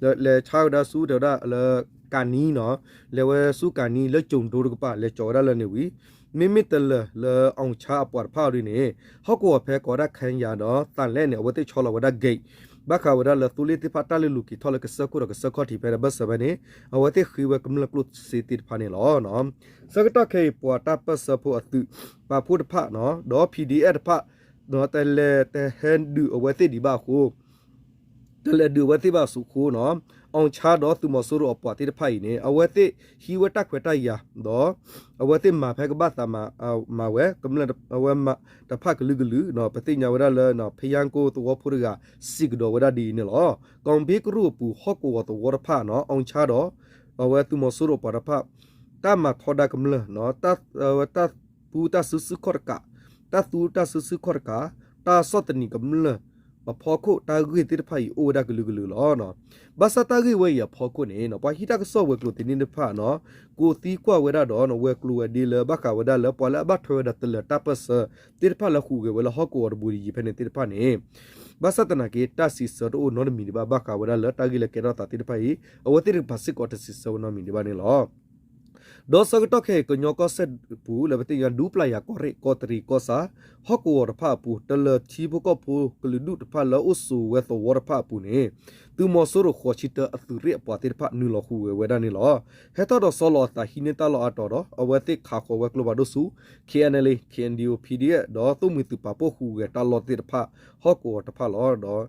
လဲၤဆါဝဲဒၣ်ဆူတဲဝဲဒၣ်လၢ ကၤနံနီၤ လဲၤဝဲဆူကၤနံလၢကၠိၤဒိတကပၤ လဲၤကၠီၤဝဲဒၣ်လၢန့ၣ်ဝံၤ မ့မ့ၢ်တလၢာ်လၢ အောင်ချမ်း အပှၤတဖၣ်အီၤဒ်န့ၣ် ဟီၣ်ကဝီၤဖဲကိးဝဲဒၣ် ခဲယၤဒီးသးလဲၣ်န့ၣ် အဝဲသ့ၣ်ဆီလီၤဝဲဒၣ် gate ဘၣ်ဃးဝဲဒၣ်လၢသိလ့ၣ်သ့ၣ်တဖၣ်တၢ်လ့လိာ်က့ၤထီၣ်လၢကစၢၢ်ခိၣ်ဒီးကစၢၢ်ခီၣ်ထံးဖဲန့ၣ်ဘၢၣ်စၢၤဖဲန့ၣ် အဝဲသ့ၣ်ဃ့ဝဲကမျၢၢ်ကျိၣ်စ့သ့ၣ်တဖၣ်န့ၣ်လီၤ. ဆၢကတီၢ်ခဲအံၤပှၤတၢ်ပၢၢ်ဆၢဖိအသုး ပာ်ဖှိၣ်တဖၣ် ဒီး PDF တဖၣ် တလဲၤတဟဲဒုးအဝဲသ့ၣ်ဒံးဘၣ်အဃိ တလဲၤဒုးအဝဲသ့ၣ်ဘၣ်အဃိနီၤ အောင်ချမ်း ဒီးသုးမီၤစိရိၤအပှၤသ့ၣ်တဖၣ်အံၤန့ၣ် အဝဲသ့ၣ်ဟံးဝဲတၢ်ခွဲးတၢ်ယာ် ဒီးအဝဲသ့ၣ်မၤဖဲကဘၣ်သးမၤဝဲ ကမျၢၢ်အဝဲမၤတဖၣ်ကလုာ်ကလုာ် ပသ့ၣ်ညါဝဲဒၣ်လၢ ဖယါကိၣ်သဝီဖိတဂၤ စံးကဒီးဝဲဒၣ်ဒ်အံၤန့ၣ်လီၤ. ကီၢ်ဘ့ကရူၢ်အပူၤ ဟီၣ်ကဝီၤသဝီတဖၣ်နီၤ အောင်ချမ်း ဒီး အဝဲသုးမီၤစိရိၤအပှၤတဖၣ် တၢ်မၤထီဒါကမျၢၢ် တၢ်သူတၢ်စုဆူၣ်ခီၣ်တကး တၢ်သူတၢ်စုဆူၣ်ခီၣ်တကး တၢ်ဆီၣ်သနံးကမျၢၢ်အဖီခိၣ် တၢ်ဂ့ၢ်သ့ၣ်တဖၣ်အံၤအိၣ်ဝဲဒၣ်ကလုာ်ကလုာ်လီၤ. ဘၣ်ဆၣ်တၢ်ဂ့ၢ်ဝဲအံၤအဖီခိၣ်န့ၣ် ပှၤဟံးတၢ်ကစီၣ်ဝဲၤကျိၤသ့ၣ်တဖၣ်နီၤ ကိးသံကွၢ်ဝဲဒၣ်ဒီး ဝဲၤကျိၤဝဲၤဒ့လၢဘၣ်ဃးဝဲဒၣ်လၢပှၤလၢအဘၣ်ထွဲဝဲဒၣ်တလၢာ်တၢ်ပၢၢ်ဆၢသ့ၣ်တဖၣ်လၢဟူးဂဲၤဝဲလၢဟီၣ်ကဝီၤတဘိးတယံၤဖဲန့ၣ်သ့ၣ်တဖၣ်န့ၣ် ဘၣ်ဆၣ်သနာ်က့ တၢ်စံးဆၢတအိၣ်နီတမံၤဒံးဘၣ် ဘၣ်ဃးဝဲဒၣ်လၢတၢ်ဂ့ၢ်လၢကဲထီၣ်သးသ့ၣ်တဖၣ်အံၤ အဝဲသ့ၣ်တဖၣ်စ့ၢ်ကီးတစံးဆၢဝဲနီတမံၤဒံးဘၣ်န့ၣ်လီၤ. ဒီးဆၢကတီၢ်ခဲအံၤ ကညီကီၢ်စဲၣ်ပူၤ လၢပသ့ၣ်ညါဒူပျၢ်ယၤကီၢ်ရ့ၣ် ကီၢ်တရံးကီၢ်ဆၣ် ဟီၣ်ကဝီၤတဖၣ်အပူၤ တလၢာ်ထံဖိကီၢ်ဖိကလုာ်ဒူၣ်တဖၣ်လၢအိၣ်ဆိးဝဲသဝီတဖၣ်အပူၤန့ၣ် သုးမီၤစိရိၤဃိးဆံတၢအသုးရ့ၣ်အပှၤသ့ၣ်တဖၣ်နုာ်လီၤဟူးဂဲၤဝဲဒၣ်န့ၣ်လီၤ. ဟဲထီၣ်ဒီးဆီလီၤအသးဟံးန့ၢ်တၢ်လီၢ်အါတီၤဒီး အဝဲသ့ၣ်ခးဃီၤဝဲကျိဖးဒိၣ်ဆူ KNLA KNDO PDF ဒီးသိၣ်မှံၤသုးပာ်ဖှိၣ်ဟူးဂဲၤတၢ်လီၢ်သ့ၣ်တဖၣ် ဟီၣ်ကဝီၤတဖၣ်လီၤ.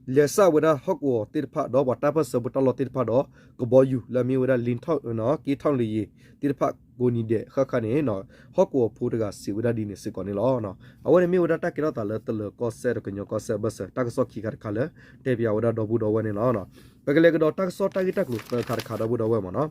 ဒီး လဲၤစးဝဲဒၣ်ဟီၣ်ကဝီၤသ့ၣ်တဖၣ်ဒီးပှၤတၢ်ပၢၢ်ဆၢဖိတၢ်လီၢ်သ့ၣ်တဖၣ်ဒီး ကဘီယူၤလၢအမ့ၢ်ဝဲဒၣ် လ့ထီၣ် က့ထီၣ်လယ့ၤ သ့ၣ်တဖၣ်ကိးနံၤဒဲးဃၣ်ဃၣ်န့ၣ် ဟီၣ်ကဝီၤဖိတဂၤစံးဝဲဒၣ်ဒ်န့ၣ်စ့ၢ်ကီးန့ၣ်လီၤ. အဝဲန့ၣ်မ့ၢ်ဝဲဒၣ်တၢ်ကဲထီၣ်သးလၢတလၢာ်ကီၢ်စဲၣ်ဒီးကညီကီၢ်စဲၣ်အဘၢၣ်စၢၤ တၢ်ကစီၣ်ခံခါတခါလၢ တဲပၠးဝဲဒၣ်ဒီပုၢ်ဒီဝဲၢ်န့ၣ်လီၤ. ပကလဲၤကဒီးတၢ်ကစီၣ်တၢ်ဂ့ၢ်တၢ်ကျိၤသၢခါတခါဒီပုၢ်ဒီဝဲၢ်မ့ၢ်နီၤ.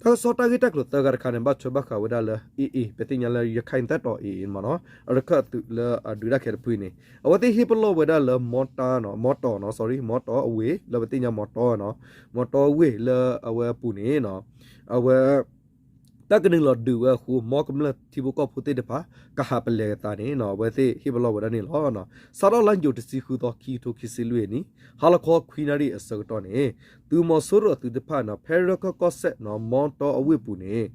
တၢ်ကစီၣ်တၢ်ဂ့ၢ်တၢ်ကျိၤသၢခါတခါန့ၣ် ဘၣ်ထွဲဘၣ်ဃးဝဲဒၣ်လၢ AA ပသ့ၣ်ညါလၢရခဲၣ်သဲတီၤ AA မ့ၢ်နီၤ ရခၢၣ်သုးလၢအဒုးတၢ်ခဲတဖုန့ၣ် အဝဲသ့ၣ်ဟ့ၣ်ပလီၢ်ဝဲဒၣ်လၢမီတီနီၤ မီတီနီၤ sorry မီတီအဝ့ၢ်လၢပသ့ၣ်ညါမီတီနီၤ မီတီအဝ့ၢ်လၢအဝဲအပူၤန့ၣ် အဝဲ တၢ်ကနုာ်လီၤဒုးဝဲအဃိ မ်ကမျၢၢ်ထံဖိကီၢ်ဖိသ့ၣ်တဖၣ် ကဟးပလဲၤအသးန့ၣ် အဝဲသ့ၣ်ဟ့ၣ်ပလီၢ်ဝဲဒၣ်န့ၣ်လီၤ. စးထီၣ်လါယူၤတဆံဃုသီ ခံကထိခံဆံလွံၢ်အနံၣ် ဟါလီၤခီခွံနၣ်ရံၣ်အဆၢကတီၢ်န့ၣ် သုးမီၤစိရိၤအသုးသ့ၣ်တဖၣ်န့ၣ် ဖဲရခၢၣ်ကီၢ်စဲၣ်န့ၣ် မီတီအဝ့ၢ်ပူၤန့ၣ်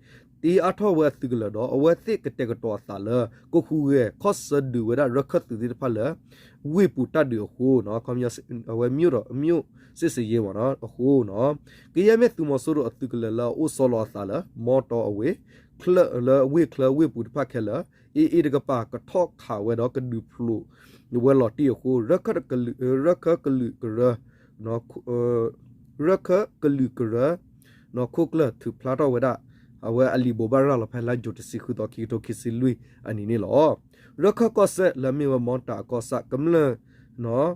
တ့အါထီၣ်ဝဲအသုးကလၢၤဒီး အဝဲသ့ၣ်ကတဲာ်ကတီၤအသးလၢ ကဟူးဂဲၤခီၣ်ဆၢဒုးဝဲဒၣ်ရခၢၣ်သုးသ့ၣ်တဖၣ်လၢ ဝ့ၢ်ပူၤတၢ်ဒုးအဃိနီၤ အဝဲ မြို့တော် မြို့စစ်ဆင်ရေး မ့ၢ်နီၤ အဃိနီၤ ကယဲၢ်မ့ၢ်သုးမီၤစိရိၤအသုးကလၢၤလၢအအိၣ်ဆီလီၤအသးလၢ မီတီအဝ့ၢ် ချၢၣ်လၢဝ့ၢ်ချၢဝ့ၢ်ပူၤတဖၣ်ခဲလၢာ် AA တကပၤကထီၣ်ခးဝဲဒီးကဒုးဖျိးဝဲလီၤတံၢ်အဃိ ရခၢၣ်ကလုာ်ကရၢ ရခၢၣ်ကလုာ်ကရၢ နီၢ်ခိၣ်ကျၢၢ်ထုးဖျါထီၣ်ဝဲဒၣ် အဝဲအလံာ်ဘိးဘၣ်ရၤလီၤဖဲလါယူၤတဆံဃုသီ ခံကထိခံဆံလွံၢ်အနံၤန့ၣ်လီၤ. ရခၢၣ်ကီၢ်စဲၣ်လၢအမ့ၢ်ဝဲမီတၢ်အကီၢ်ဆၣ် ကမျၢၢ်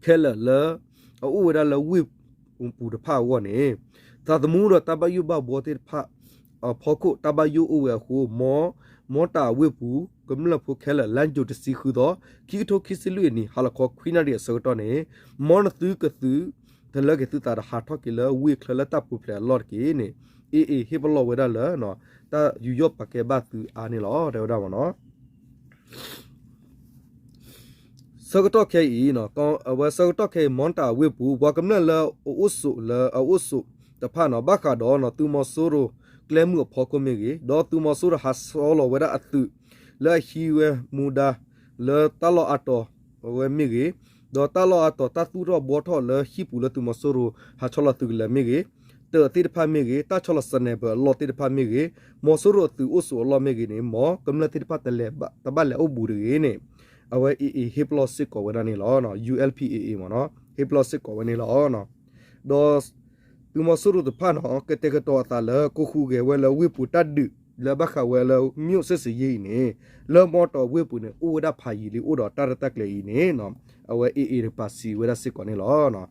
ခဲလၢာ်လၢအအိၣ်ဝဲဒၣ်လၢဝ့ၢ်ပူၤတဖၣ်အဂီၢ်န့ၣ် သးသမူဒီးတၢ်ဘၣ်ယိၣ်ဘၣ်ဘှီသ့ၣ်တဖၣ် အဖီခိၣ်တၢ်ဘၣ်ယိၣ်အိၣ်ဝဲအဃိ မ်မီတၢ်အဝ့ၢ်ပူၤ ကမျၢၢ်ဖိခဲလၢာ် လါယူၤတဆံဃုသီ ခံကထိခံဆံလွံၢ်အနံၤ ဟါလီၤခီခွံနၣ်ရံၣ်အဆၢကတီၢ်န့ၣ် မ်နသုကသုး တလၢက့ၤသုသးဒီးဟးထီၣ်က့ၤလၢဝ့ၢ်ချၢလၢတၢ်ပူၤဖျဲးအလီၢ်တက့ၢ်န့ၣ် AA ဟ့ၣ်ပလီၢ်ဝဲဒၣ်လၢ တၢ်ယူးယီၣ်ပာ်ကဲဘၣ်သုအါန့ၣ်လီၤ တဲဝဲဒၣ်မ့ၢ်နီၤ. ဆၢကတီၢ်ခဲအံၤ အဝဲဆၢကတီၢ်ခဲအံၤ မီတၢ်အဝ့ၢ်ပူၤ ပှၤကမျၢၢ်လၢအအိၣ်ဆိးလၢအအိၣ်ဆိးတဖၣ်နီၤ ဘၣ်ဃးဒီးသုးမီၤစိရိၤကျဲမုၢ်အဖီခိၣ်မ့ၢ်ဂ့ၤ ဒီးသုးမီၤစိရိၤဟးဆီလီၤဝဲဒၣ်အသုး လၢအဟံးဝဲမူဒါ လၢတၢ်လီၢ်အါတီၤအဝဲမ့ၢ်ဂ့ၤ ဒီးတၢ်လီၢ်အါတီၤတၢ်သူၣ်ထီၣ်ဘှီထီၣ်လၢဟံၣ်ပူၤလၢသုးမီၤစိရိၤဟးဆီလီၤသုးကလၢၤမ့ၢ်ဂ့ၤ တၢးသ့ၣ်တဖၣ်မ့ၢ်ဂ့ၤ တၢ်ဆီလီၤ sniper အလီၢ်သ့ၣ်တဖၣ်မ့ၢ်ဂ့ၤ မီၤစိရိၤအသုးအိၣ်ဆိးအလီၢ်မ့ၢ်ဂ့ၤန့ၣ် မ်ကမျၢၢ်သ့ၣ်တဖၣ်တလဲၤ တဘၣ်လဲၤအိၣ်ဘူးတဂ့ၤန့ၣ် အဝဲ AA ဟ့ၣ်ပလီၢ်စ့ၢ်ကီးဝဲဒၣ်န့ၣ်လီၤ. ULA/A မ့ၢ်နီၤ ဟ့ၣ်ပလီၢ်စ့ၢ်ကီးဝဲန့ၣ်လီၤ. ဒီး သုးမီၤစိရိၤတဖၣ်နီၤ ကတဲာ်ကတီၤအသးလၢ ကဃုဂဲၤဝဲလၢဝ့ၢ်ပူၤတၢ်ဒုး လၢဘၣ်ဃးဝဲလၢ မၠိၣ်စ့ၣ်စယ့အံၤန့ၣ် လၢမီတီၤဝ့ၢ်ပူၤန့ၣ် အိၣ်ဝဲဒၣ်ဖးယံာ်လံ အိၣ်ဒီးတၢ်ရဲၣ်တၢ်ကျဲၤအံၤန့ၣ် အဝဲ AA တကပၤစံးဝဲဒၣ်စ့ၢ်ကီးန့ၣ်လီၤ.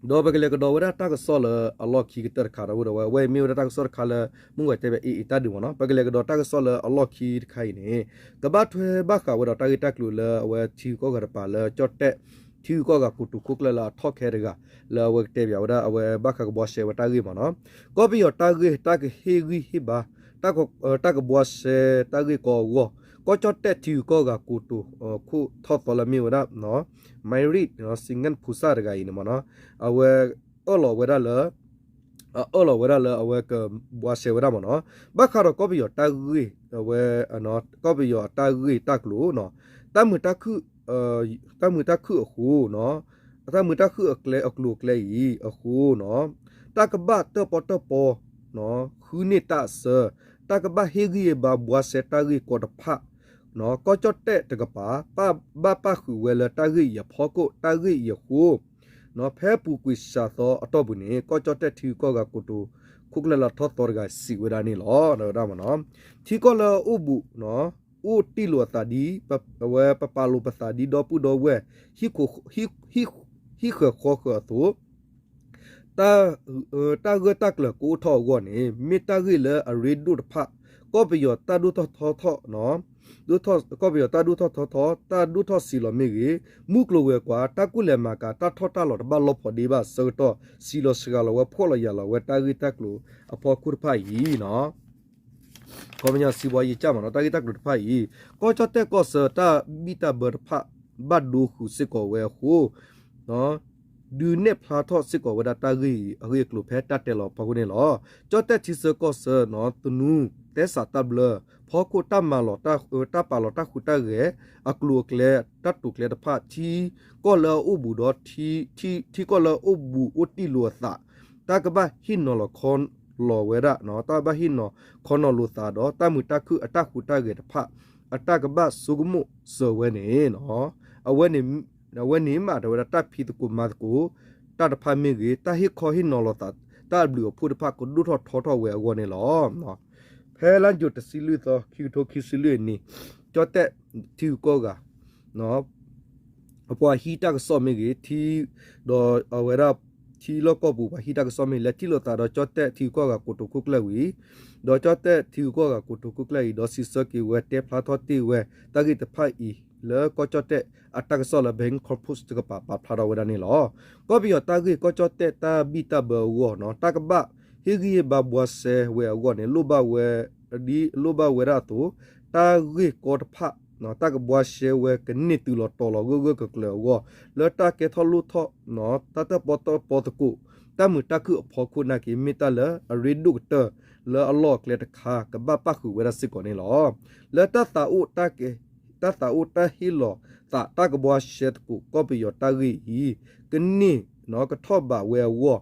ဒီးပကလဲၤကဒီးဝဲဒၣ်တၢ်ကစီၣ်လၢအလီၢ်ခံကတၢၢ်တခါဒီး ဝဲမ့ၢ်ဝဲဒၣ်တၢ်ကစီၣ်တခါလၢ မုၢ်ဂီၤတဲဘၣ် AA တၢ်ဒုးမ့ၢ်နီၤ ပကလဲၤကဒီးတၢ်ကစီၣ်လၢအလီၢ်ခံတခါအံၤန့ၣ် ကဘၣ်ထွဲဘၣ်ဃးဝဲဒီးတၢ်ဂ့ၢ်တၢ်ကျိၤလၢအဝဲထံဂုၤကီၢ်ဂၤတကပၤလၢကၠီၣ်တဲၣ် ထံဂုၤကီၢ်ဂၤကိတိာ်ခိၣ်ကျၢၢ်လၢအထီၣ်ခဲတဂၤ လၢအဝဲကတဲဘၣ်ဝဲဒၣ်အဝဲဘၣ်ဃးကဘှါရှဲဝဲတၢ်ဂ့ၢ်မ့ၢ်နီၤ ကီၢ်ပယီၤတၢ်ဂ့ၢ် တၢ်ကဟ့ၣ်ဂံၢ်ဟ့ၣ်ဘါ တၢ်ကဘှါရှဲတၢ်ဂ့ၢ်ကီအဂီၢ် ကီၢ်ကၠီၣ်တဲၣ်ထံဂုၤကီၢ်ဂၤကိတိာ်ခိၣ်ထီၣ်သီလၢမ့ၢ်ဝဲဒၣ် Mairit Singh Phusa တဂၤအံၤန့ၣ်မ့ၢ်နီၤ အဝဲအၢၣ်လီၤဝဲဒၣ်လၢ အၢၣ်လီၤဝဲဒၣ်လၢအဝဲကဘှါရှဲဝဲဒၣ်မ့ၢ်နီၤ ဘၣ်ဃးဒီးကီၢ်ပယီၤတၢ်ဂ့ၢ် အဝဲ ကီၢ်ပယီၤအတၢ်ဂ့ၢ်တၢ်ကျိၤ တၢ်မုာ်တၢ်ခုၣ် တၢ်မုာ်တၢ်ခုၣ်အဃိ တၢ်မုာ်တၢ်ခုၣ်အကျိၤအကျဲအံၤအဃိ တၢ်ကဘၣ်တၢၣ်ပီၣ်တၢၣ်ပီ ဃုန့ၢ်တၢ်အစၢ တၢ်ကဘၣ်ဟ့ၣ်ဂံၢ်ဟ့ၣ်ဘါဘှါရှဲတၢ်ဂ့ၢ်ကီတဖၣ် ကီၢ်ကၠီၣ်တဲၣ်တကပၤ ဘၣ်ပာ်ဃုာ်ဝဲလၢတၢ်ဂ့ၢ်အံၤအဖီခိၣ် တၢ်ဂ့ၢ်အံၤအဃိ ဖဲပူၤကွံာ်စှၤသီအတီၢ်ပူၤန့ၣ် ကီၢ်ကၠီၣ်တဲၣ်ထံဂုၤကီၢ်ဂၤကိတိာ်ခိၣ်ကျၢၢ်လၢအထီၣ်သီတဂၤစံးဝဲဒၣ်န့ၣ်လီၤ. ထံကီၢ်လၢအအိၣ်ဘူး အိၣ်တ့ၢ်လိာ်အသးဒ် အဝဲပပာ်လိာ်ပသးဒ်ဒီပုၢ်ဒီဝဲၢ် ဟံၣ်ဃၢၤဃီဃၢၤအသိး တၢ်ဂၢၢ်တၢ်ကျၢၤကအိၣ်ထီၣ်အဂီၢ်န့ၣ် မ့ၢ်တၢ်ဂ့ၢ်လၢအရ့ဒိၣ်တဖၣ် ကီၢ်ပယီၤတၢ်ဒိၣ်ထီၣ်ထီထီၣ် ကီၢ်ပယီၤတၢ်ဒိၣ်ထီၣ်ထီထီၣ် တၢ်ဒိၣ်ထီၣ်စံးလီၤမ့ၢ်ဂ့ၤ မုၢ်ကျိၤဝဲၤကွာ် တၢ်ကူၣ်လဲၤမၤကၤ တၢ်ထီၣ်တၢ်လီၤတဘၣ်လီၤဖီးဒ့ဘၣ်အဆၢကတီၢ် စံးလီၤစှၤလီၤဝဲဖှီၣ်လီၤယာ်လီၤဝဲတၢ်ဂ့ၢ်တၢ်ကျိၤအဖီခိၣ်တဖၣ်အံၤ ခီပညီစံးဘှီယံာ်ကၢ်မ့ၢ်နီၤ တၢ်ဂ့ၢ်တၢ်ကျိၤတဖၣ်အံၤ ကီၢ်ကၠီၣ်တဲၣ်ကီၢ်ဆၢတၢ်ဘံၣ်တၢ်ဘၢတဖၣ် ဘၣ်ဒိဃုာ်စ့ၢ်ကီးဝဲအဃိ ဒုးနဲၣ်ဖျါထီၣ်စ့ၢ်ကီးဝဲဒၣ်တၢ်ဂ့ၢ်အံၤ အဂ့ၢ်အကျိၤဖဲတၢ်တဲလီၤဖီခိၣ်န့ၣ်လီၤ. ကၠီၣ်တဲၣ်ထံဆၢကီၢ်ဆၢ သနူ သဲစးတၢ်ဘျၢ ဖီခိၣ်တၢ်မၤလီၤ တၢ်ပာ်လီၤတၢ်ဃုတၢ်ဂဲၤ အကျိၤအကျဲ တၢ်တိာ်ကျဲတဖၣ် ထံကီၢ်လၢအအိၣ်ဘူးဒီး ထံကီၢ်လၢအအိၣ်ဘူးအိၣ်တ့ၢ်လိာ်အသး တၢ်ကဘၣ်ဟ့ၣ်နီၤလီၤခီနီၤဝဲဒၣ် တၢ်ဘၣ်ဟ့ၣ်နီၤခီနီၤလိာ်သးဒီး တၢ်မုာ်တၢ်ခုၣ်အတၢ်ဃုတၢ်ဂဲၤတဖၣ် အတၢ်ကဘၣ်ဆိကမိၣ်စၢၤဝဲန့ၣ် အဝဲန့ၣ်မး တဝဲဒၣ်တၢ်ဖံးသကိးမၤသကိး တၢ်တဖၣ်မ့ၢ်ဂ့ၤ တၢ်ဟ့ၣ်ခီဟ့ၣ်နီၤလိာ်သး တၢ်အဘျုးအဖှိၣ်တဖၣ် ကဒိၣ်ထီၣ်ထီထီၣ်ဝဲအဂီၢ်န့ၣ်လီၤ. ဖဲလါယူၤတဆံလွံၢ်သီ ခံကထိခံဆံလွံၢ်အနံၤ ကၠီၣ်တဲၣ်ထံဂုၤကီၢ်ဂၤ အပှၤဟံးတၢ်ကစီၣ်မ့ၢ်ဂ့ၤ ထံ ဒီးအဝဲဒၣ် ထံလီၢ်ကီၢ်ပူၤ ပှၤဟံးတၢ်ကစီၣ်မ့ၢ်ဂ့ၤ လဲၤထံၣ်လိာ်သးဒီးကၠီၣ်တဲၣ်ထံဂုၤကီၢ်ဂၤကိတိာ်ခိၣ်ကျၢၢ်ဝံၤ ဒီးကၠီၣ်တဲၣ်ထံဂုၤကီၢ်ဂၤကိတိာ်ခိၣ်ကျၢၢ်အံၤ ဒီးစံးဆၢက့ၤဝဲတဲဖျါထီၣ်တ့ၢ်ဝဲ တၢ်ဂ့ၢ်တဖ�ၣ်အံၤ လၢကီၢ်ကၠီၣ်တဲၣ်အတၢ်ကစီၣ်လၢ Bangkok Post တကပၤပာ်ဖျါထီၣ်ဝဲဒၣ်န့ၣ်လီၤ. ကီၢ်ပယီၤတၢ်ဂ့ၢ် ကီၢ်ကၠီၣ်တဲၣ်တၢ်ဘံၣ်တၢ်ဘၢအဂီၢ် တၢ်ကဘၣ်ဟ့ၣ်ဂံၢ်ဟ့ၣ်ဘါဘှါရှဲဝဲအဂီၢ်န့ၣ် လိၣ်ဘၣ်ဝဲ ဒ်လိၣ်ဘၣ်ဝဲဒၣ်အသိး တၢ်ဂ့ၢ်ကီတဖၣ် တၢ်ကဘှါရှဲဝဲကန့ၢ်တုၤလီၤတီၤလီၤဂၢၢ်ဂၢၢ်ကျၢၤကျၢၤအဂီၢ် လၢတၢ်ကဲထီၣ်လိၣ်ထီၣ် တၢ်တၢၣ်ပီၣ်တၢၣ်ပီသကိး တၢ်မုာ်တၢ်ခုၣ်အဖီခိၣ်နာ်က့ မ့ၢ်တၢ်လၢအရ့ဒိၣ်ကတၢၢ် လၢအလီၢ်အကျဲတခါ ကဘၣ်ပၣ်ဃုာ်ဝဲဒၣ်စ့ၢ်ကီးန့ၣ်လီၤ. လၢတၢ်သးအိၣ် တၢ်သးအိၣ်တၢ်ဟ့ၣ်လီၤသး တၢ်ကဘှါရှဲသကိးကီၢ်ပယီၤတၢ်ဂ့ၢ်အံၤ ကန့ၢ်ကထီၣ်ဘးဝဲအဂီၢ်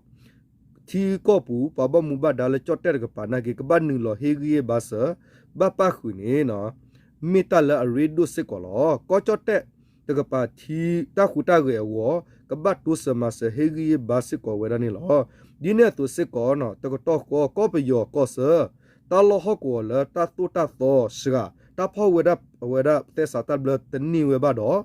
ထံကီၢ်ပူၤ ပှၤဘၣ်မူဘၣ်ဒါလၢကၠီၣ်တဲၣ်တကပၤနာ်က့ ကဘၣ်နုာ်လီၤဟ့ၣ်ဂံၢ်ဟ့ၣ်ဘါစၢၤ ဘၣ်ပၣ်ဃုာ်န့ၣ် မ့ၢ်တၢ်လၢအရ့ဒိၣ်စ့ၢ်ကီးလီၤ. ကီၢ်ကၠီၣ်တဲၣ်တကပၤထံ တၢ်ဃုတၢ်ဂဲၤအဂီၢ် ကဘၣ်တိစၢၤမၤစၢၤဟ့ၣ်ဂံၢ်ဟ့ၣ်ဘါစ့ၢ်ကီးဝဲဒၣ်န့ၣ်လီၤ. ဒ်န့ၣ်အသိးစ့ၢ်ကီး တကတီၢ်ဃီ ကီၢ်ပယီၤကီၢ်ဆၢ တၢ်လီၢ်ဟီၣ်ကဝီၤလၢတၢ်သိၣ်တၢ်သီစှၤ တၢ်ဖီၣ်ဝဲဒၣ်အဝဲဒၣ်သဲစးတၢ်ဘျၢတန့ၢ်ဝဲဘၣ်ဒီး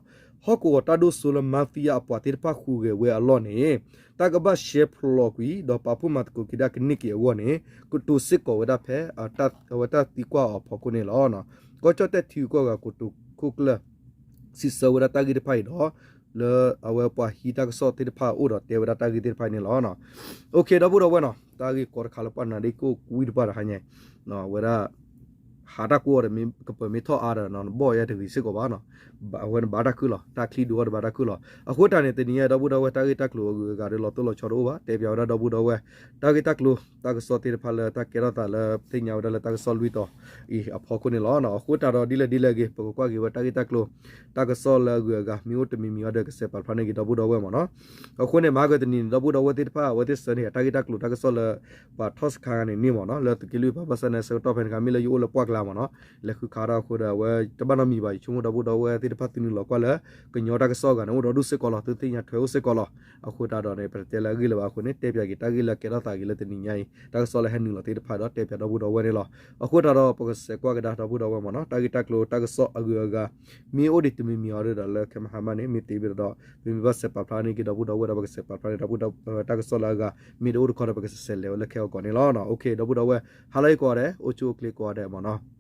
ဟီၣ်ကဝီၤတၢ်ဒိၣ်စိလၢမၤဖံယါအပှၤသ့ၣ်တဖၣ်ဟူးဂဲၤဝဲအလီၢ်န့ၣ် တၢ်ကဘၣ်ရှဲဖျိးကွံာ် ဒီးပာ်ဖှိၣ်မၤသကိးက့ၤဒၣ်ကန့ၢ်က့ၤအဂီၢ်န့ၣ် ကတိၤစ့ၢ်ကီးဝဲဒၣ်ဖဲ အဝဲတၢ်သံကွၢ်အီၤအဖီခိၣ်န့ၣ်လီၤ. ကီၢ်ကၠီၣ်တဲၣ်ထံဂုၤကီၢ်ဂၤကိတိာ်ခိၣ်ကျၢၢ် စံးဆၢဝဲဒၣ်တၢ်ဂ့ၢ်တဖၣ်အံၤဒီး လၢအဝဲပှၤဟံးတၢ်ကစီၣ်သ့ၣ်တဖၣ်အအိၣ်ဒီးတဲဝဲဒၣ်တၢ်ဂ့ၢ်သ့ၣ်တဖၣ်အံၤန့ၣ်လီၤ. အိၣ်ခ့ ဒီပုၢ်ဒီဝဲၢ်နီၤ တၢ်ဂ့ၢ်ကီတခါလၢပှၤနၢ်ဒ့ကိၣ်ကွံတပှၢ်တဟါညါ ဝဲဒၣ် ဟးတၢ်ကိၢ်အီၤဒီး ကပၢၤမ့ၢ်ထီၣ်အါဒီး နဘီၣ်ယဲတဂ့ၤစ့ၢ်ကီးဘၣ်နီၤ အဝဲနဘၣ်တၢ်ခုၣ်လီၤ တၢ်ချံဒုးအီၤတဘၣ်တၢ်ခုၣ်လီၤ. အဃိတၢ်န့ၣ် တနံၤညါဒီပုၢ်ဒီဝဲၢ် တၢ်ဂ့ၢ်တၢ်ကျိၤအဂုၤအဂၤဒီးလီၤတိၢ်လီၤဆီတအိၣ်ဘၣ် တဲပၠးဝဲဒၣ်ဒီပုၢ်ဒီဝဲၢ် တၢ်ဂ့ၢ်တၢ်ကျိၤ တၢ်ကစီၣ်သ့ၣ်တဖၣ်လၢတၢ်ကဲထီၣ်သးလၢသ့ၣ်ညါဝဲဒၣ်လၢတၢ်ကစီၣ်လွံၢ်တီၤအံၤအဖီခိၣ်န့ၣ်လီၤ. အဃိတၢ်ဒီးဒ်လဲၣ်ဒ်လဲၣ်ဂ့ၤ ပကကွၢ်က့ၤဝဲတၢ်ဂ့ၢ်တၢ်ကျိၤ တၢ်ကစီၣ်လၢအဂုၤအဂၤ မ့ၢ်အိၣ်တမံၤမံၤအံၤဒီး ကစဲးပာ်ဖျါန့ၢ်က့ၤဒီပုၢ်ဒီဝဲၢ်မ့ၢ်နီၤ. အဃိန့ၣ် မဟါကတနံၤန့ၣ် ဒီပုၢ်ဒီဝဲၢ်သ့ၣ်တဖၣ် အဝဲသ့ၣ်ဆၢန့ၢ်တၢ်ဂ့ၢ်တၢ်ကျိၤတၢ်ကစီၣ်လၢ ပှၤထီၣ်စခါန့ၣ်န့ၣ်မ့ၢ်နီၤ လၢသုးက့လွံၢ်ဖးဘၣ်ဆၣ်န့ၣ် ဆၢကတီၢ်ဖဲန့ၣ်အခါ မ့ၢ်လၢယအိၣ်လၢပှၢ်ကျါမ့ၢ်နီၤ လဲၤဃုခးဒီးအဃိဒီး အဝဲတဘၣ်နီတမံၤဘၣ် ယဆိကမိၣ်ဒီပုၢ်ဒီဝဲၢ်သ့ၣ်တဖၣ်သုနုာ်လီၤကွၢ်လၢ ကညီတၢ်ကစီၣ်အဂၤန့ၣ် အိၣ်ဒီးဒူၣ်စ့ၢ်ကီးလီၤ သုသ့ၣ်ညါထွဲအိၣ်စ့ၢ်ကီးလီၤ. အဃိတၢ်ဒီးန့ၣ် ပတတဲလၢအဂ့ၢ်လၢၤဘၣ်အဃိန့ၣ် တဲပၠးက့ၤတၢ်ဂ့ၢ်လၢကဲထီၣ်သးက့ၤလၢတနံၤညါအံၤ တၢ်ကစီၣ်လၢဟဲနုာ်လီၤသ့ၣ်တဖၣ်ဒီးတဲပၠးဒီပုၢ်ဒီဝဲၢ်န့ၣ်လီၤ. အဃိတၢ်ဒီး ပကစဲးကွၢ်ကဒါဒီပုၢ်ဒီဝဲၢ်မ့ၢ်နီၤ တၢ်ဂ့ၢ်တၢ်ကျိၤတၢ်ကစီၣ်အဂုၤအဂၤ မ့ၢ်အိၣ်ဒံးတမံၤမံၤအံၤဒီးလၢခဲမဟါမၢ်န့ၣ် မ့ၢ်သ့ဘၣ်ဒီး ပမ့ၢ်ဘၣ်စဲးပာ်ဖျါန့ၢ်က့ၤဒီပုၢ်ဒီဝဲၢ်ဒီး ပကစဲးပာ်ဖျါန့ၢ်ဒီပုၢ်ဒီဝဲၢ် တၢ်ကစီၣ်လၢအဂၤ မ့ၢ်တအိၣ်တခီဒီး ပကစဲးလဲၤဝဲလၢခဲအဂီၢ်န့ၣ်လီၤ. အိၣ်ခ့ ဒီပုၢ်ဒီဝဲၢ် ဟါလၢအဂ့ၤကိးဂၤဒဲး အိၣ်ဆူၣ်အိၣ်ချ့ကိးဂၤဒဲးမ့ၢ်နီၤ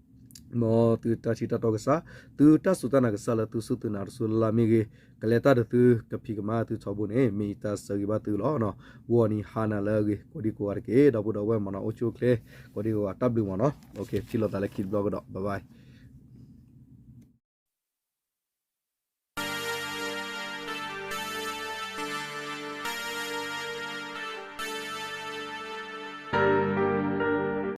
မ်သုတၢ်ထံၣ်တၢ်တီကစၢ် သုတၢ်စူၢ်တၢ်နာ်ကစၢ်လၢသုစူၢ်သုနာ်တစူၢ်လၢ်လၢ်မ့ၢ်ဂ့ၤ ကလဲၤတၢ်ဒီးသုကဖံးကမၤသုထီဘိန့ၣ် မ့ၢ်ယတၢ်ဆၢဂ့ၤဘၣ်သုလီၤ. ဂီၤနံၤဟါနၤလၢအဂ့ၤ ကိးဒံကိးဂၤတက့ၢ် ဒီပုၢ်ဒီဝဲၢ်မ့ၢ်နီၤ အိၣ်ဆူၣ်အိၣ်ချ့ ကိးဒံကိးဂၤတၢ်ဘျုးမ့ၢ်နီၤ ထံၣ်လိာ်သးလၢခံတဘျီကဒီး bye bye